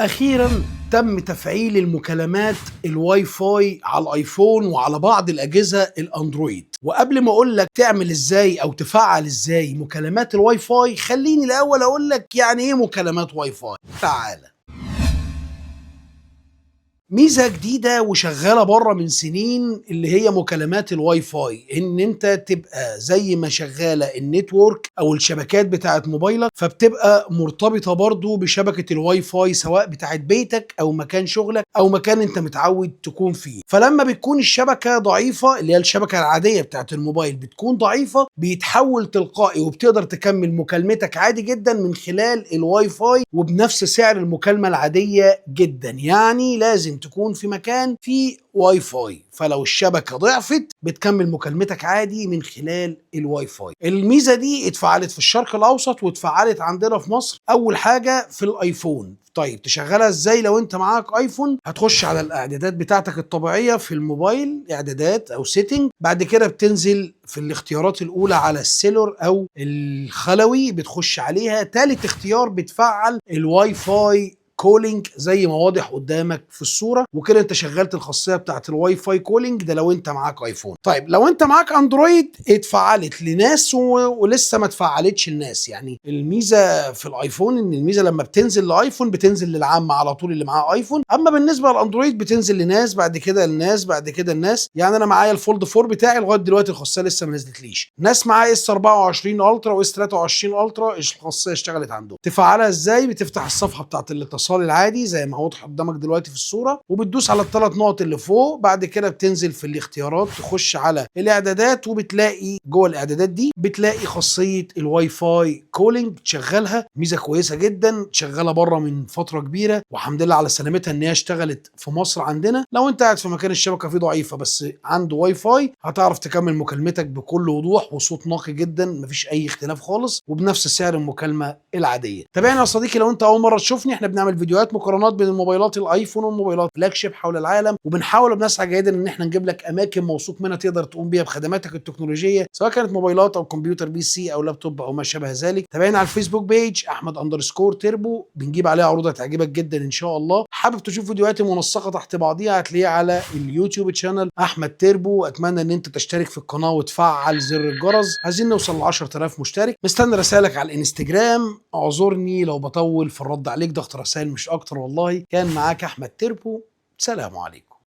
اخيرا تم تفعيل المكالمات الواي فاي على الايفون وعلى بعض الاجهزة الاندرويد. وقبل ما اقول لك تعمل ازاي او تفعل ازاي مكالمات الواي فاي، خليني الاول اقول لك يعني ايه مكالمات واي فاي. تعالى، ميزة جديدة وشغالة بره من سنين اللي هي مكالمات الواي فاي، ان انت تبقى زي ما شغالة ال network او الشبكات بتاعت موبايلك، فبتبقى مرتبطة برضو بشبكة الواي فاي سواء بتاعت بيتك او مكان شغلك او مكان انت متعود تكون فيه. فلما بتكون الشبكة ضعيفه، اللي هي الشبكة العادية بتاعت الموبايل بتكون ضعيفه، بيتحول تلقائي وبتقدر تكمل مكالمتك عادي جدا من خلال الواي فاي وبنفس سعر المكالمة العادية جدا. يعني لازم تكون في مكان فيه واي فاي، فلو الشبكة ضعفت بتكمل مكالمتك عادي من خلال الواي فاي. الميزة دي اتفعلت في الشرق الاوسط واتفعلت عندنا في مصر اول حاجة في الايفون. طيب تشغلها ازاي لو انت معاك ايفون؟ هتخش على الاعدادات بتاعتك الطبيعية في الموبايل، اعدادات او setting، بعد كده بتنزل في الاختيارات الاولى على ال cellular او الخلوي، بتخش عليها تالت اختيار، بتفعل ال WiFi calling زي ما واضح قدامك في الصوره، وكده انت شغلت الخاصية بتاعت ال WiFi calling ده لو انت معاك ايفون. طيب لو انت معاك اندرويد، اتفعلت لناس ولسه ما اتفعلتش لناس. يعني الميزة في الايفون ان الميزة لما بتنزل لايفون بتنزل للعامة على طول اللي معاه ايفون، اما بالنسبة للاندرويد بتنزل لناس، بعد كده لناس، بعد كده الناس. يعني انا معايا ال Fold 4 بتاعي، لغاية دلوقتي الخاصية لسه ما نزلتليش. ناس معايا S 24 Ultra و S 23 Ultra الخاصية اشتغلت عندهم. تفعلها ازاي؟ بتفتح الصفحة بتاعت الاتصال العادي زي ما واضح قدامك دلوقتي في الصوره، وبتدوس على الثلاث نقط اللي فوق، بعد كده بتنزل في الاختيارات، تخش على الاعدادات، وبتلاقي جوه الاعدادات دي بتلاقي خاصية ال WiFi calling، تشغلها. ميزة كويسة جدا، شغالة بره من فترة كبيره، والحمد لله على سلامتها ان هي اشتغلت في مصر عندنا. لو انت قاعد في مكان الشبكة فيه ضعيفة بس عنده واي فاي، هتعرف تكمل مكالمتك بكل وضوح وصوت نقي جدا، مفيش اي اختلاف خالص، وبنفس سعر المكالمة العاديه. تابعنا يا صديقي لو انت اول مرة تشوفني، احنا بنعمل فيديوهات مقارنات بين الموبايلات الايفون والموبايلات flagship حول العالم، وبنحاول وبنسعى جاهدا ان احنا نجيب لك اماكن موثوق منها تقدر تقوم بيها بخدماتك التكنولوجيه، سواء كانت موبايلات او كمبيوتر PC او لابتوب او ما شابه ذلك. تابعنا على الفيسبوك page احمد_تربو، بنجيب عليها عروض هتعجبك جدا ان شاء الله. حابب تشوف فيديوهاتي منسقة تحت بعضيها، هتلاقيها على اليوتيوب channel احمد تربو. اتمنى ان انت تشترك في القناة وتفعل زر الجرس، عايزين نوصل ل 10,000 مشترك. مستني رسائلك على الانستجرام، اعذرني لو بطول في الرد عليك، ضغط رسائل مش اكتر والله. كان معاك احمد تربو، سلام عليكم.